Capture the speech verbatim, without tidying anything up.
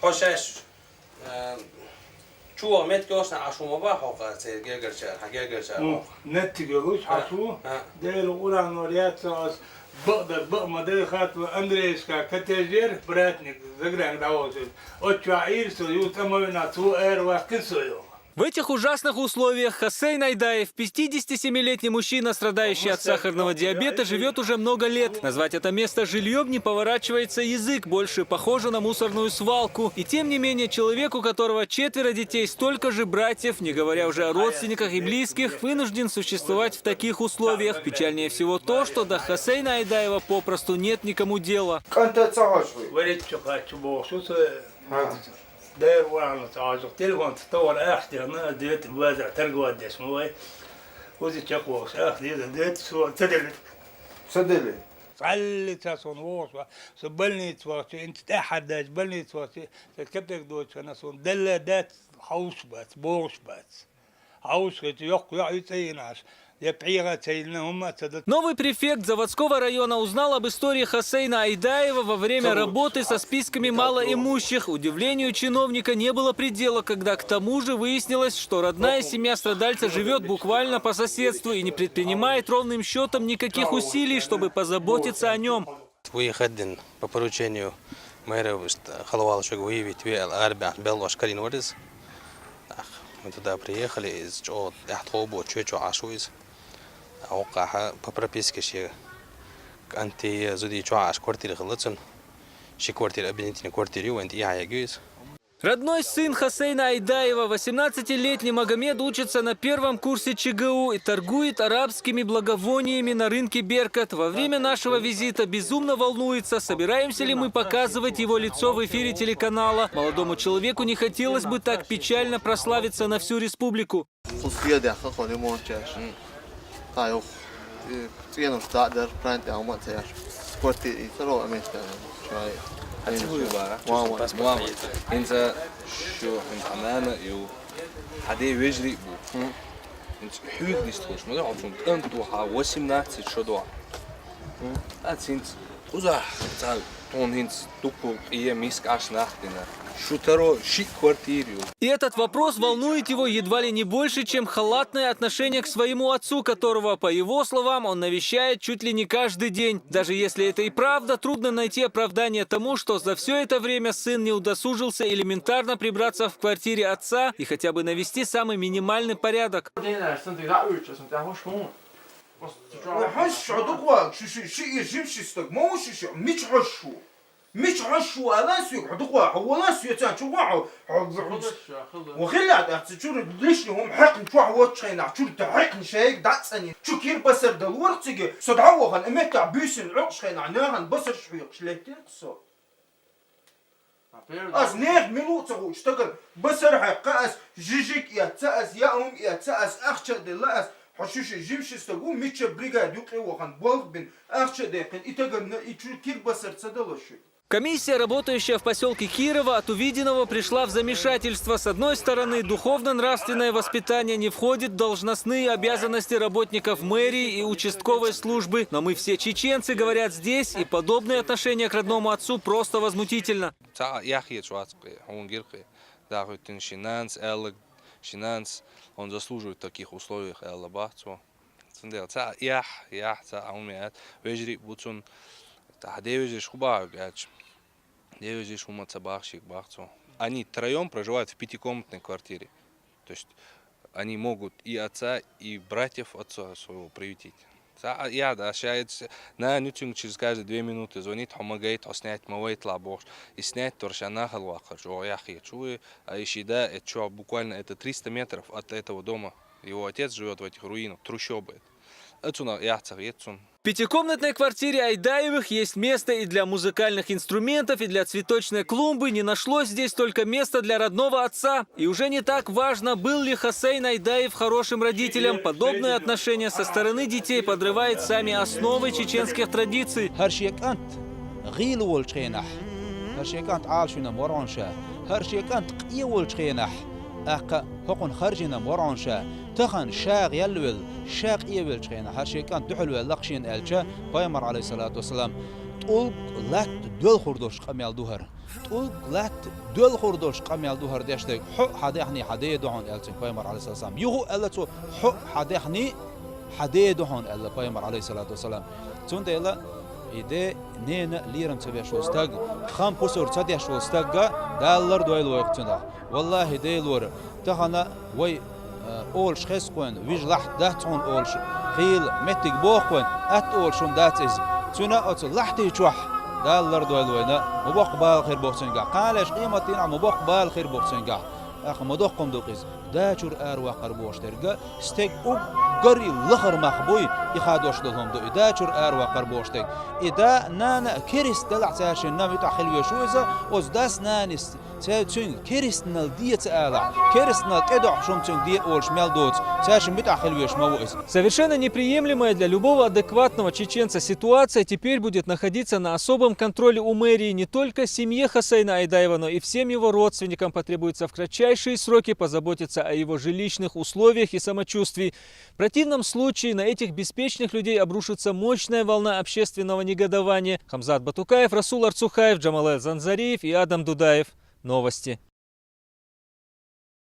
Хьо шаьш, э, чу ваха меттиг йолаш, Ӏаш хӀума ба хьокха церан гергарчара, хьан гергарчара Ну, хьокха? Неттиг йолаш, Ха, хьашу, ха. Дела Къуръанор яц ас, бакъдар бакъ ма дай хатва Андреевска коттеджер, братник, Загранг дӀаволчу. Оццу Ӏийра со, ю тӀама вина, цо эр ваьккхина со йоах. В этих ужасных условиях Хасейн Айдаев, пятидесятисемилетний мужчина, страдающий от сахарного диабета, живет уже много лет. Назвать это место жильем не поворачивается язык, больше похоже на мусорную свалку. И тем не менее, человек, у которого четверо детей, столько же братьев, не говоря уже о родственниках и близких, вынужден существовать в таких условиях. Печальнее всего то, что до Хасейна Айдаева попросту нет никому дела. Валид чу кхачу боху, со Дера вахана ца хьожух. Телефон ца товар ахча дехна, ас дуьйцу базар торговать деш ма вай. Узи чекхвохуш, ах, деза, дуьйцу, со ца дели. Ца дели. Цхьалли ца сон вохуш ва. Со больница вахчу, инца тӀаьхьардаьчу больница вахчу, ца капек доцу хана сон делла дац, хьовш бац, бохуш бац. Хьовш хилча, йоккха йоӀ ю цӀе йина аш. Я пхьегӀа ца йиллина, хӀумма а ца ду. Новый префект заводского района узнал об истории Хасейна Айдаева во время работы со списками малоимущих. Удивлению чиновника не было предела, когда к тому же выяснилось, что родная семья страдальца живет буквально по соседству и не предпринимает ровным счетом никаких усилий, чтобы позаботиться о нем. Выехать дин по поручению мэра, халавала шуьга выявить ве аьлла, арабаьхна беллош карийна вара иза. Ах, мы туда приехали, иза чӀогӀа тӀаьхьа тхо бо, чоь-чоь Ӏаш ву иза. А воккхахьа по прописке шен кӀанти, зуди чу Ӏаш квартира хилла цунна. Ши квартира, объединительный квартира ю, вайн тӀехьа ягу иза. Родной сын Хасейна Айдаева, восемнадцатилетний Магомед, учится на первом курсе ЧГУ и торгует арабскими благовониями на рынке «Беркат». Во время нашего визита безумно волнуется, собираемся ли мы показывать его лицо в эфире телеканала. Молодому человеку не хотелось бы так печально прославиться на всю республику. Кху стен даьхна кхо лимончаш. М. Та юха, э, цӀенош дӀа а дара, пран тӀехь хӀума а ца еш. Квартира и ца ло а мешта. Хьан цӀи вуй бара? Мама. Мама. ХӀинца шу, хӀинца хьан нана а ю. Хьан ден вежарий а бу. М. ХӀинца хьуьга дистхуш, ма хьо цунна кӀант ву хьан, восемнадцать шо дохьа. М. А цинца кхузахь ца тхуна хӀинца дуккха къе миска Ӏаш нах дина. Шу таро шиъ квартира ю. И этот вопрос волнует его едва ли не больше, чем халатное отношение к своему отцу, которого, по его словам, он навещает чуть ли не каждый день. Даже если это и правда, трудно найти оправдание тому, что за всё это время сын не удосужился элементарно прибраться в квартире отца и хотя бы навести самый минимальный порядок. Хьо шу, хьо дукха вагӀа, шу, шу, шиъ, шиъ, жимчу стаг ма ву шу, шу. Мича хьо шу аьлла соьга, хьо дукха вагӀа, хьо вала соьца чу вахьа, хьо, хьо, хьо. Ва хилла тӀаккха ца чуьра лишний хӀума хьекхна чохь воцчу хенахь, чуьра тӀе хьекхна шайга дӀа а цӀанийна. Чу кира басар дала вара цига, со дӀа а вахана, и меттахь буьйсанна Ӏокхуш хенахь, нахана басарш хьоькхуш леттира со. Ас нехан мила ву а ца хуучу стагана басар хьаькхна, ас жижиг эцна, ас яа хӀума эцна, ас ахча а делла, ас хьо шу ши жимчу стаг ву, мичча бригада юкъе вахана, болх бина, ахча а деккхина, и тагана и чу кира басар ца дало шу. Комиссия, работающая в посёлке Кирово, от увиденного пришла в замешательство. С одной стороны, духовно-нравственное воспитание не входит в должностные обязанности работников мэрии и участковой службы. Но мы все чеченцы, говорят здесь, и подобное отношение к родному отцу просто возмутительно. Цхьа а яхъеш вац кхе, хьуна гира кхе. Да, хӀуьттина ши нанас аьлла, ши нанас, он заслуживает таких условиях аьлла бах цо. Цундела цхьа а яхь, яхь, цхьа а хӀума яц. Вежарий а бу цунна. Цхьа а девежариш хӀу бахьа аьлча. Девежариш хӀума ца бахьа шига бах цо. Они втроём проживают в пятикомнатной квартире. То есть они могут и отца, и братьев отца своего приютить. Цхьа а яхь, да, ша яц, нана ю цуьнга через каждые две минуты звонит, хьо ма гайта, хьо снять ма вайталахь бохуш. И снять тора ша нахала ваккхар, чӀогӀа яхъе чу вуй, а и ши да, это чу буквально это триста метров от этого дома. Его отец живёт в этих руинах, трущобы это. А цунах яхь ца хета цунна. В пятикомнатной квартире Айдаевых есть место и для музыкальных инструментов, и для цветочной клумбы. Не нашлось здесь только места для родного отца. И уже не так важно, был ли Хасейн Айдаев хорошим родителем. Подобное отношение со стороны детей подрывает сами основы чеченских традиций. ХӀара шен кӀант гӀийла волчу хенахь, хӀара шен кӀант Ӏалашвина ворхьунша, хӀара шен кӀант къе волчу хенахь, тӀаккха хӀокхунна харжина ворхьунша, тахана ша гӀелвелла, ша къевеллачу хенахь, хӀара шен кӀант дуьхьалваьлла лакха шена аьлча, пайхамар, Ӏалайхиссалату вассалам, тӀулг, латта, доьлхур долуш къамел ду хӀара. ТӀулг латта доьлхур долуш къамел ду хӀара деш дерг. Хьо а хьан даьхний хьан ден ду хьуна, аьлла цуьнга пайхамар, Ӏалайхиссалату вассалам. Юха а аьлла цо: хьо а хьан даьхний хьан ден ду хьуна, аьлла пайхамар, Ӏалайхиссалату вассалам. Цундела и ден, ненан а лерам ца беш волу стаг, хам-хӀусар ца деш волу стагга Дала лардойла вайх цуьнах. Валлахи, Делора, тахана вай, а, олуш хеза кхуьнан, вижа лахьт дац хьуна олуш, хийла меттиг боху кхуьнан, атта олуш хӀума дац иза. Цуьнан оцу лахьти чохь Дала лардойла вайна, ма боккха бала хир бу цуьнгахь. Кхана леш къематдийнахь ма боккха бала хир бу цуьнгахь. ТӀаккха ма доккха хӀума ду-кх иза. Дачуьра араваккхар бохуш дерг стеган уггаре лахара мах буй, и хадош долу хӀума ду и, дачуьра араваккхар бохуш дерг. И да а, нана а керист делахь, цаьршинна муьтӀахь хила веш ву иза, оцу дас-нанас цаьрга цуьнга керстанал де ца алахь, керстанал тӀедоьхьуш хӀума цуьнга де олуш мел доцу, цаьршинна муьтӀахь хила веш ма ву иза. Совершенно неприемлемая для любого адекватного чеченца ситуация теперь будет находиться на особом контроле у мэрии. Не только семье Хасейна Айдаева, но и всем его родственникам потребуется в кратчайшие сроки позаботиться о его жилищных условиях и самочувствии. В противном случае на этих беспечных людей обрушится мощная волна общественного негодования. Хамзат Батукаев, Расул Арцухаев, Джамалайл Занзариев и Адам Дудаев. Новости.